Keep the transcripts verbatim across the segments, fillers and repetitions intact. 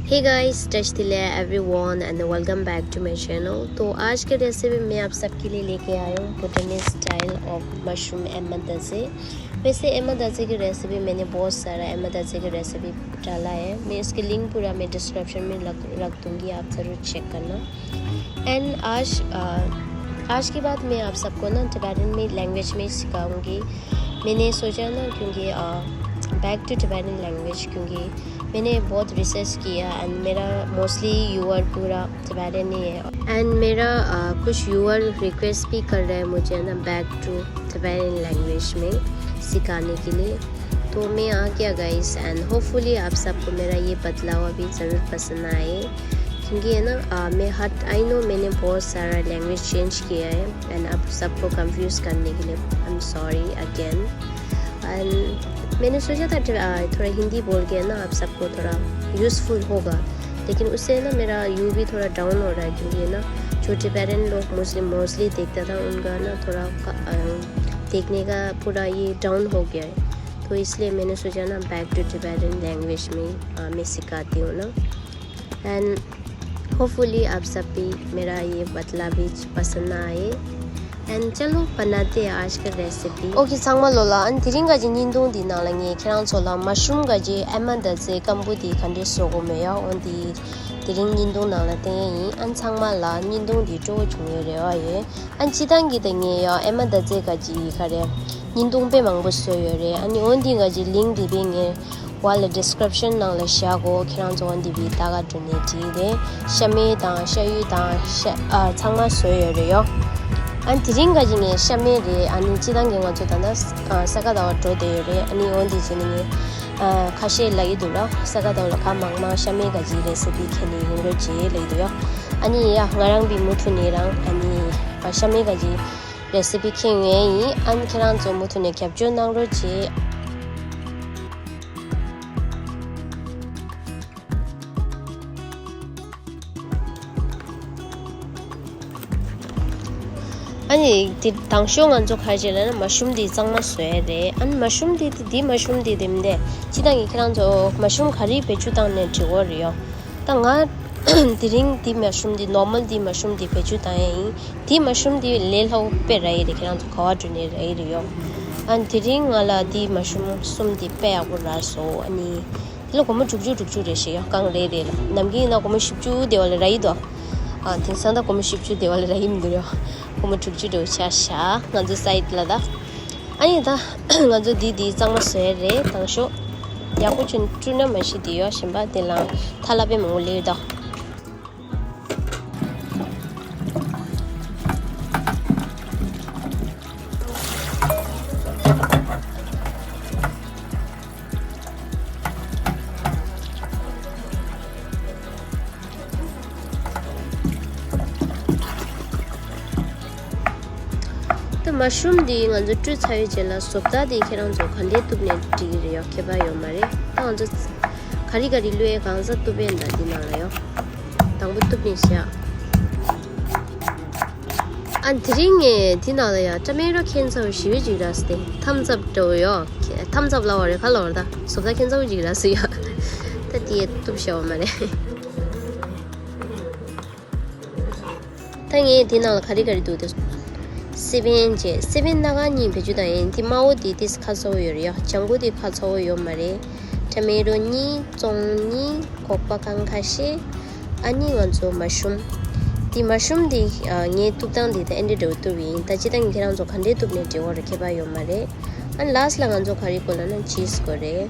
Hey guys, Tashitila everyone and welcome back to my channel. तो आज की रेसिपी मैं आप सबके लिए लेके आया हूँ भूटानी स्टाइल ऑफ मशरूम एमा दजे। वैसे एमा दजे की रेसिपी मैंने बहुत सारा एमा दजे की रेसिपी डाला है, मैं इसके लिंक पूरा मैं डिस्क्रिप्शन में रख रख दूँगी, आप ज़रूर चेक करना। एंड आज आज के बाद मैं आप सबको ना टिबेटन में लैंग्वेज में सिखाऊँगी। मैंने सोचा ना, क्योंकि बैक टू टिबेटन लैंग्वेज, क्योंकि मैंने बहुत रिसर्च किया एंड मेरा मोस्टली यूअर पूरा टिबेटन ही है। एंड मेरा कुछ यूअर रिक्वेस्ट भी कर रहे हैं मुझे ना बैक टू टिबेटन लैंग्वेज में सिखाने के लिए। तो मैं आ गया गाइस, एंड होपफुली आप सबको मेरा ये बतलावा भी ज़रूर पसंद आए, क्योंकि है ना, मैं हर आई नो मैंने बहुत सारा लैंग्वेज चेंज किया है एंड आप सबको कंफ्यूज करने के लिए I am sorry again. And मैंने सोचा था थोड़ा हिंदी बोल के ना आप सबको थोड़ा यूज़फुल होगा, लेकिन उससे ना मेरा यू भी थोड़ा डाउन हो रहा है, क्योंकि है ना जो टिबेटन लोग मुस्लिम मोस्टली देखता था उनका ना थोड़ा देखने का पूरा ये डाउन हो गया है। तो इसलिए मैंने सोचा ना बैक टू टिबेटन लैंग्वेज में मैं सिखाती हूँ ना। एंड होपफुली आप सब भी मेरा ये बतला भी पसंद ना आए। एंड चलो बनाते हैं आज का recipe. Okay, ཚང་མ་ལོ་ལ་ཨན་དེ་རིང་ག་ཅི་བརྙན་ཐུང་འདི་ནང་ལ་ངས་ཁྱེད་རང་ཚོ་ལ་མ་ཤུམ་ག་ཅི་ཨེ་མ་ད་ཙེ་སྐམ་པོ་འདི་ག་འདྲས་བཟོ་དགོས་མེད་ཡ་འོན་ཏེ་དེ་རིང་བརྙན་ཐུང་ནང་ལ་བསྟན་ཡ་ཡིན། ཨན་ཚང་མ་ལ་བརྙན་ཐུང་འདི་སྤྲོ་བོ་བྱུང་ཡོད་རེད་བ་ཡོད། ཨན་སྤྱི་བཏང་གི་ད་ངས་ཡ་ཨེ་མ་ད་ཙེ་ག་ཅི་ག་རེ་བརྙན་ཐུང་དཔེ་མང་པོ་བཟོས་ཡོད་རེད། ཨ་ནི་འོན་ཏེ་ག་ཅི་ལིང་འདི་པའི་ངས་བ་ལ་ཌི་སི་ཀྲིབ་ཤན་ནང་ལ་བཞག་གོ། ཁྱེད་རང་ཚོ་འོན་ཏེ་པའི་ད་ག་འགྲོ་ནས་བྲིས་རེད། ཤ་མེད་དང་ཤ་ཡུ་དང་ཤ་ཨ་ཚང་མ་བཟོས་ཡོད་རེད་ཡོ། ཨ་ནི་དེ་རིང་ག་ཅི་ངས་ཤ་མེད་རེད། ཨ་ནི་སྤྱི་བཏང་གི་ང་ཚོ་ད་ལྟ་ས་ག་ཟླ་བ་འགྲོ་བསྡད་ཡོད་རེད། ཨ་ནི་འོན་ཏེ་ཅི་ནི་ངས་ཁ་ཤས་ལབ་ཀྱི་འདུག་ར། ས་ག་ཟླ་བ་ལ་ག་མང་མང་ཤ་མེད་ག་ཅི་རེ་སི་པི་ཁྱེར་ནས་ཡོང་རོགས་བྱེད་ལབ་ཀྱི་འདུག་ཡོ། ཨ་ནི་ཡ་ང་རང་པའི་མུ་མཐུད་ནས་རང་ཨ་ནི་ཤ་མེད་ག་ཅི་རེ་སི་པི་ཁྱེར་ངེས་ཡིན། ཨ་ནི་ཁྱེད་རང་ཚོ་མུ་མཐུད་ནས་རྒྱབ་སྐྱོར་གནང་རོགས་བྱེད། ཨ་ནི་དེ་དང་ཤོག་ང་ཚོ་ག་རེ་བྱེད་ལབ་ན་མ་ཤུམ་དེ་གཙང་མ་བཟོ་ཡ་རེད། ཨ་ནི་མ་ཤུམ་དེ་དེ་མ་ཤུམ་དེ་དེ་མི་འདེ་སྤྱི་བཏང་གི་ཁྱེད་རང་ཚོ་མ་ཤུམ་ག་རེ་བེད་སྤྱོད་བཏང་ནས་འབྲི་འོ་རེད་ཡོ། ད་ང་དེ་རིང་དེ་མ་ཤུམ་དེ་ནོར་མལ་དེ་མ་ཤུམ་དེ་བེད་སྤྱོད་བཏང་ཡ་ཡིན། དེ་མ་ཤུམ་དེ་ལས་སླ་པོ་དཔེ་ར་ཡི་རེད། ཁྱེད་རང་ཚོ་ག་བ་འགྲོ་ནས་ར་ཡི་རེད་ཡོ། ཨ་ནི་དེ་རིང་ང་ལ་དེ་མ་ཤུམ་གསུམ་དེ་དཔེ་ཡག་པོ་རག་སོང་། ཨ་ནི། དེ་ལ་སྒོར་མོ་དྲུག་ཅུ་དྲུག་ཅུ་རེད་ཤག་ཡ། རྐང་རེ་རེ་ལ། ནམ་རྒྱུན་ཡིན་ན་སྒོར་མོ་བཞི་བཅུ་དེ་བ་ལ་རག་གི་འདུག་ཨ་དེང་སང་ད་སྒོར་མོ་བཞི་བཅུ་དེ་བ་ལ་རག་གི་མི་འདུག་ར། སྒོར་མོ་དྲུག་ཅུ་འདྲ་བོ་ཆགས་ཤག་ང་ཚོའི་སའིཌ་ལ་ད། ཨ་ནི་ད་ང་ཚོ་འདི་འདི་གཙང་མ་བཟོ་ཡ་རེད། དང་ཤོག་ཡག་པོ་ཅིག་བཀྲུས་ན་མ་གཞི་འདི་ཡོ། གཞན་པ་དེ་ལ་ཐལ་བ་དཔེ་མང་པོ་སླེབས་ཡོད་ད། ད་མ་ཤུམ་འདི་ང་ཚོ་བཀྲུས་ཚར་བའི་རྗེས་ལ་བཟོ་ལྟ་འདི་ཁྱེད་རང་ཚོ་ག་འདྲས་གཏུབ་ནས་འགྲིག་གི་རེད་ཡོ། ཁྱད་པར་ཡོད་མ་རེད། ད་ང་ཚོ་ག་རེ་ག་རེ་བླུགས་ཡས་གང་ཟག་གཏུབ་ཡས་འདྲ་འདི་ནང་ལ་ཡོ། དང་པོ་གཏུབ་ནས་བཞག་ཨ་དེ་རིང་ངས་འདི་ནང་ལ་ཡ་ཊ་མེ་ཊོ་ཁྱེད་ཚོ་ཞི་བའི་ཅིག་ར་སྟེ་ཐམ་སབ་འདྲ་བོ་ཡོ། ཐམ་སབ་ལབ་པ་རེད་ག་ལབ་པ་རེད། ད་བཟོ་ལྟ་ཁྱེད་ཚོ་ཅིག་ར་སུ་ཡ། ད་དེ་གཏུབ་བཞག་པ་མ་རེད། ད་ངས་དེ་ནང་ལ་ག་རེ་ག་རེ་འདུག་དེ། སི་པན་བྱས། སི་པན་སྣ་ཁ་གཉིས་བེད་སྤྱོད་བཏང་ཡིན། དེ་དམར་པོ་དེ་ཏིས་ཁ་ཚ་པོ་ཡོད་རེད་ཡ། ལྗང་གུ་དེ་ཁ་ཚ་པོ་ཡོད་མ་རེད། ཊ་མེ་ཊོ་གཉིས། བཙོང་གཉིས། སྒོག་པ་རྐང་ཁ་ཤས། ཨ་ནི་ང་ཚོ་མ་ཤུམ། དེ་མ་ཤུམ་དེ་ངས་གཏུབ་སྟངས་དེ་ད་ཨེ་འདྲ་འདྲ་བོ་གཏུབ་ཡིན། ད་སྤྱིར་བཏང་གི་ཁྱེད་རང་ཚོ་ག་འདྲས་གཏུབ་ནས་འབྲི་བ་རེད་ཁྱད་པར་ཡོད་མ་རེད། ཨ་ནི་ལ་སི་ལ་ང་ཚོ་ག་རེ་དགོས་ལབ་ན་ཅིས་དགོས་རེད།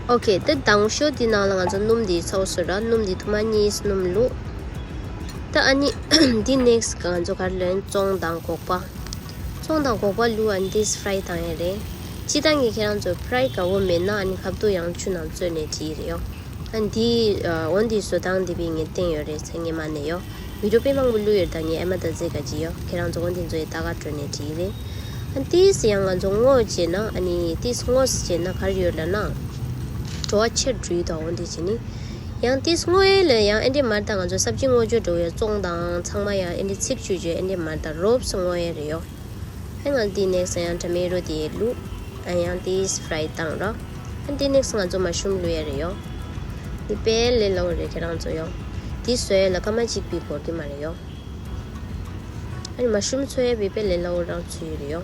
ཨོ་ཁེ། ད་དང་ཤོག་འདི་ནང་ལ་ང་ཚོ་སྣུམ་འདི་ཚོགས་སུ་ར། སྣུམ་འདི་ཐུར་མ་གཉིས་སྣུམ་བླུགས། ད་ཨ་ནི་འདི་ནེག་སི་ང་ཚོ་ག་རེ་ལབ་ན་བཙོང་དང་སྒོག་པ། བཙོང་དང་སྒོག་པ་བླུགས། ཨ་ནི་འདི་ཕ་རའི་བཏང་ཡས་རེད། སྤྱིར་བཏང་གི་ཁྱེད་རང་ཚོ་ཕ་རའི་དགའ་བོ་མེད་ན་ཨ་ནི་ཁ་བཏུག་ཡང་ཆུ་ནང་བཙོས་ནས་བྲིས་ཡས་རེད་ཡོ། ཨ་འདི་འོ་འདི་བཟོ་སྟངས་འདི་བི་ངས་བསྟན་ཡོད་རེད་ཚེ་སྔོན་མ་ནས་ཡོ། བི་ཌིའོ་དཔེ་མང་པོ་བླུགས་ཡོད། ད་ངས་ཨེ་མ་ད་ཟེ་ག་ཅི་ཡོ། ཁྱེད་རང་ཚོ་འོ་འདི་ཚོ་ཡི་ལྟ་ག་སྤྲོད་ནས་བྲིས་རེད། ཨ་ཏིས་ཡང་ང་ཚོ་སྔོ་བྱས་ན་ཨ་ནི་ཏིས་སྔོ་བྱས་ན་ག་རེ་ཡོད་ལབ་ན། བྲོ་བ་ཆེར་འགྲོ་ཡི་ད་འོ་འདི་བྱས་ནི། ཡང་དེ་སྔོ་ཡས་ལ་ཡང་ཨེ་འདྲེ་མར་དང་ང་ཚོ་སབ་ཇི་སྔོ་ཅོ་འགྲོ་བའི་བཙོང་དང་ཚང་མ་ཡང་ཨེ་འདྲེ་ཚིག་བཅུ་བཅུ་ཨེ་འདྲེ་མར་དང་རོབ་སུ་སྔོ་ཡས་རེད་ཡོ། ཨེ་ང་དེ་ནེགས་ཡང་ཊ་མེ་ཊོ་དེ་བླུགས། ཨ་ཡང་དེ་ཕ་རའི་བཏང་རོགས། ཨ་དེ་ནེགས་ང་ཚོ་མ་ཤུམ་བླུགས་ཡས་རེད་ཡོ། དེ་དཔེ་ལས་སླ་བོ་རེད་ཁྱེད་རང་ཚོ་ཡོ། དེ་བཟོ་ཡས་ལ་སྐར་མ་གཅིག་པའི་འགོར་གི་མ་རེད་ཡོ། ཨ་ནི་མ་ཤུམ་འཚོ་ཡས་པའི་དཔེ་ལས་སླ་བོ་རང་ཚུད་ཡོད་རེད་ཡོ།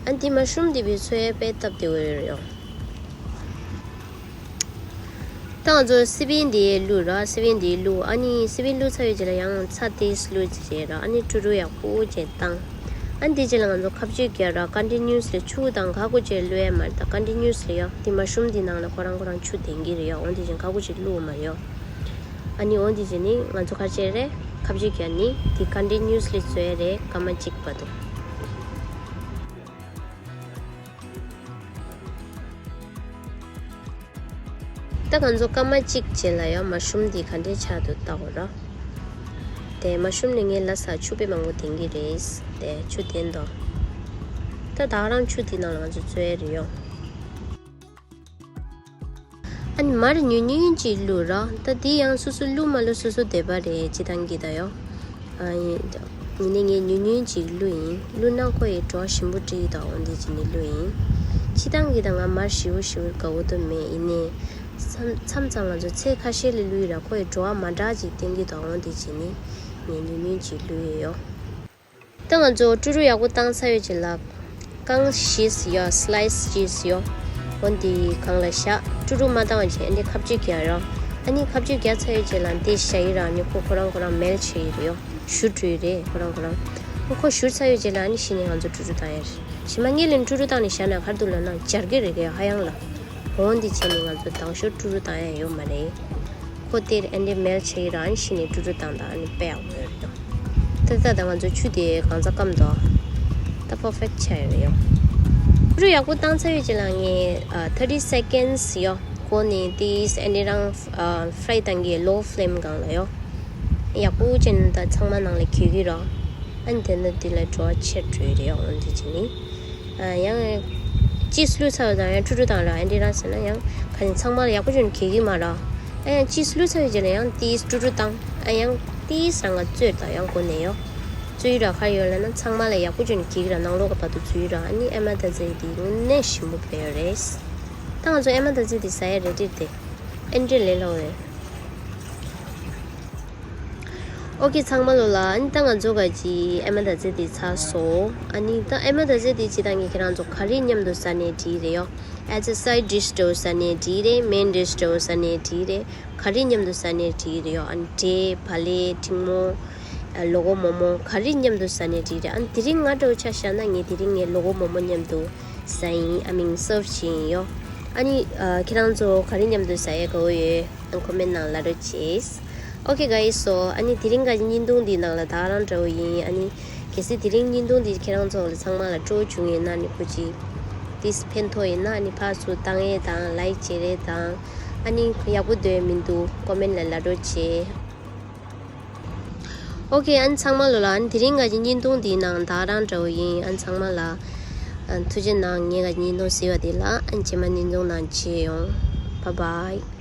ཨ་དེ་མ་ཤུམ་དེ་བའི་འཚོ་ཡས་དཔེ་སྟབས་བདེ་བོ་ཡོད་རེད་ཡོ། ད་ང་ཚོ་སི་པན་འདི་བླུགས་ར། སི་པན་འདི་བླུགས། ཨ་ནི་སི་པན་བླུགས་ཚར་བའི་རྗེས་ལ་ཡང་ཚྭ་ཏོག་ཙམ་བླུགས་བྱས་ར། ཨ་ནི་ཀྲུ་ཀྲུ་ཡག་པོ་བྱས་བཏང་། ཨ་ནི་དེ་རྗེས་ལ་ང་ཚོ་ཁ་གཅོད་རྒྱག་ར། ཀོན་ཊི་ནིའུ་སི་ལི་ཆུ་དང་ཁ་ཁོ་བྱས་བླུགས་ཡས་མ་རེད། ད་ཀོན་ཊི་ནིའུ་སི་ལི་ཡོ། དེ་མ་ཤུམ་འདི་ནང་ལ་ཁོ་རང་ཁོ་རང་ཆུ་ལྡན་གྱི་རེད་ཡོ། འོན་ཏེ་བཞིན་ཁ་ཁོ་བྱས་བླུགས་མ་རེད་ཡོ། ཨ་ནི་འོན་ཏེ་བཞིན་ནི་ང་ཚོ་ཁ་ཆེ་རེད། ཁ་གཅོད་རྒྱག་ནི་དེ་ཀོན་ཊི་ནིའུ་སི་ལི་བཟོ་ཡས་རེད། སྐར་མ་གཅིག་བར་དུ། ད་ང་ཚོ་སྐར་མ་གཅིག་རྗེས་ལ་ཡང་མ་ཤུམ་འདི་ག་འདྲས་ཆགས་འདུག་ལྟ་དགོས་ར། དེ་མ་ཤུམ་ནི་ངའི་ལ་ས་ཆུ་དཔེ་མང་པོ་ལྡན་གྱི་རེད། དེ་ཆུ་ལྡན་དོ། ད་ད་ག་རང་ཆུ་འདི་ནང་ལ་ང་ཚོ་བཙོས་རེད་ཡོ། ཨ་ནི་མར་ཉུང་ཉུང་ཅིག་བླུགས་ར། ད་འདི་ཡང་སོ་སོ་བླུགས་མ་བླུགས་སོ་སོ་འདོད་པ་རེད། སྤྱིར་བཏང་གི་ད་ཡོ། ཨ་ཡིན། ཡིན་ནའི་ངས་ཉུང་ཉུང་ཅིག་བླུགས་ཡིན། བླུགས་ན་ཁོ་ཡི་བྲོ་བ་ཞིམ་པོ་སྤྲད་ཀྱི་འདུག་འོ་འདི་བྱས་ནས་བླུགས་ཡིན། སྤྱིར་བཏང་གི་ད་ང་མར་ཞེ་པོ་ཞེ་པོ་དགའ་པོ་དུ་མེད། ཡིན་ནའི་མཚམས་མཚམས་ཙམ་ང་ཚོ་ཚེ་ཁ་ཤས་ལ་བླུགས་ཡིན་ར། ཁོ་ཡི་བྲོ་བ་མ་འདྲ་ཅིག་བསྟན་གྱི་འདུག་འོ་འདི་བྱས་ནས་ངས་ཉུང་ཉུང་ཅིག་བླུགས་ཡོད་ཡོ། ད་ང་ཚོ་ཀྲུ་ཀྲུ་ཡག་པོ་བཏང་ཚར་བའི་རྗེས་ལ་རྐང་བཞི་ཡོད། སི་ལའི་སི་བཞི་ཡོད། འོ་འདི་སྒང་ལ་བཞག་ཀྲུ་ཀྲུ་མ་བཏང་བ་བྱས་ཨ་ནི་ཁ་གཅོད་རྒྱག་རོགས། ཨ་ནི་ཁ་གཅོད་རྒྱག་ཚར་བའི་རྗེས་ལ་འདི་བཞག་ཡིན་ར། ཨ་ནི་ཁོ་ཁོ་རང་ཁོ་རང་མེལ་ཊི་བྱེད་ཀྱི་རེད་ཡོ། ཞུ་འགྲོ་ཡི་རེད་ཁོ་རང་ཁོ་རང་། ཨ་ཁོ་ཞུ་ཚར་བའི་རྗེས་ལ་ཨ་ནི་གཞི་ནས་ང་ཚོ་ཀྲུ་ཀྲུ་བཏང་ཡ་རེད། གཞི་མ་ངས་ལན་ཀྲུ་ཀྲུ་བཏང་ནས་བཞག་ན་ག་རེ་འདུག་ལབ་ན་འབྱར་གྱི་རེད་གས་ཧ་ཡང་ལ། འོ་འདི་བྱས་ནས་ང་ཚོ་དང་ཤོག་ཀྲུ་ཀྲུ་བཏང་ཡ་ཡོད་མ་རེད། ཁོ་དེར་ཨ་ནི་མེལ་ཊི་བྱེད་ཀྱི་ར། ཨ་ནི་གཞི་ནས་ཀྲུ་ཀྲུ་བཏང་དང་ཨ་ནི་དཔེ་ཡག་པོ་ཡོད་རེད་ཡོ། ད་ད་ད་ང་ཚོ་ཆུ་དེ་གང་ཚ་སྐམ་དོ། ད་པར་ཕེག་ཆགས་ཡོད་རེད་ཡོ། ཀྲུ་ཀྲུ་ཡག་པོ་བཏང་ཚར་བའི་རྗེས་ལ་ངས་ཨ་ཐར་ཊི་སེ་ཀེན་ཌི་ཡོ། གོ་ནས་དེ་ཨ་ནི་རང་ཨ་ཕ་རའི་བཏང་གི་ལོ་ཕ་ལེམ་སྒང་ལ་ཡོ། ཡག་པོ་བྱས་ནས་ད་ཚང་མ་ནང་ལ་གྱོན་གྱི་ར། ཨ་ནི་དེ་ནས་དེ་ལ་བྲོ་བ་ཆེར་འགྲོ་ཡི་རེད་ཡོ། འོ་འདི་བྱས་ནས། ཨ་ཡང་། ཅིས་བླུགས་ཚར་བ་དང་ཡང་ཀྲུ་ཀྲུ་བཏང་ར། ཨ་འདི་རང་ཟེར་ན་ཡང་ག་ནི་ཚང་མ་ལ་ཡག་པོ་བྱུང་གི་གི་མ་ར། ཨ་ཡང་ཅིས་བླུགས་ཚར་བའི་རྗེས་ལ་ཡང་ཏིས་ཀྲུ་ཀྲུ་བཏང་། ཨ་ཡང་ཏིས་རང་ང་བཙོས་དང་ཡང་གོ་ནས་ཡོ། བཙོས་ཡོད་ར། ག་ཡོད་ལབ་ན་ཚང་མ་ལ་ཡག་པོ་བྱུང་གི་གི་ར། ནང་ལོགས་ཀ་བར་དུ་བཙོས་ཡོད་ར། ཨ་ནི་ཨེ་མ་ད་ཟེར་དེ་དངོས་གནས་ཞིམ་པོ་བྱས་ཡོད་རེད། ད་ང་ཚོ་ཨེ་མ་ད་ཟེར་དེ་ཟ་ཡ་རེད་དེ། ཨེ་འདྲ་ལས་སླ་བོ་རེད། ཨོ་ཁེ་ཚང་མ་ལོ་ལ། ཨ་ནི་ད་ང་ཚོ་ག་ཅི་ཨེ་མ་ད་ཟེར་དེ་ཚར་སོང་། ཨ་ནི་ད་ཨེ་མ་ད་ཟེར་དེ་སྤྱིར་བཏང་གི་ཁྱེད་རང་ཚོ་ག་རེ་མཉམ་དུ་ཟ་ནས་འགྲིག་རེད་ཡོ། As a side dish འདྲ་བོ་ཟ་ནས་འགྲིག་རེད། Main dish འདྲ་བོ་ཟ་ནས་འགྲིག་རེད། ག་རེ་མཉམ་དུ་ཟ་ནས་འགྲིག་རེད་ཡོ། ཨ་ནི་འབྲས་བག་ལེབ་འབྲིང་མོ། ལོ་ཀོ་མོག་མོག་ག་རེ་མཉམ་དུ་ཟ་ནས་འགྲིག་རེད། ཨ་ནི་དེ་རིང་ང་འདྲ་བོ་ཆ་བཞག་ན་ངས་དེ་རིང་ངས་ལོ་ཀོ་མོག་མོག་མཉམ་དུ་ཟ་ཡིན། I mean serve བྱེད་ཡིན་ཡོ། ཨ་ནི་ཨ་ཁྱེད་རང་ཚོ་ག་རེ་མཉམ་དུ་ཟ་ཡས་དགའ་བོ་ཡོད། ཨ་ནི་ཀོ་མེན་ནང་ལབ་རོགས་བྱེད། Okay guys, so ཨ་ནི་དེ་རིང་ག་བརྙན་ཐུང་འདིའི་ནང་ལ་ད་ག་རང་འདྲ་བོ་ཡིན། ཨ་ནི་གལ་སྲིད་དེ་རིང་བརྙན་ཐུང་འདི་ཁྱེད་རང་ཚོ་ལ་ཚང་མ་ལ་སྤྲོ་བྱུང་ཡིན་ན་ནི་ཁོ་ཅིག་ཏིས་ཕན་ཐོགས་ཡིན་ན་ཨ་ནི་ཕར་ཚུར་བཏང་ཡས་དང་ལའིག་བྱེད་རེས་དང་། ཨ་ནི་ཡག་པོ་འདོད་མི་འདུག་ཀོ་མེན་ལ་ལབ་རོགས་བྱེད། Okay, ཨ་ནི་ཚང་མ་ལོ་ལ། ཨ་ནི་དེ་རིང་ག་བརྙན་ཐུང་འདིའི་ནང་ད་ག་རང་འདྲ་བོ་ཡིན། ཨ་ནི་ཚང་མ་ལ་ཨ་ཐུགས་རྗེ་གནང་། ངས་ག་བརྙན་ཐུང་གཟིགས་པ་དེ་ལ། ཨ་ནི་རྗེས་མ་བརྙན་ཐུང་ནང་མཇལ་ཡོང་། Bye bye.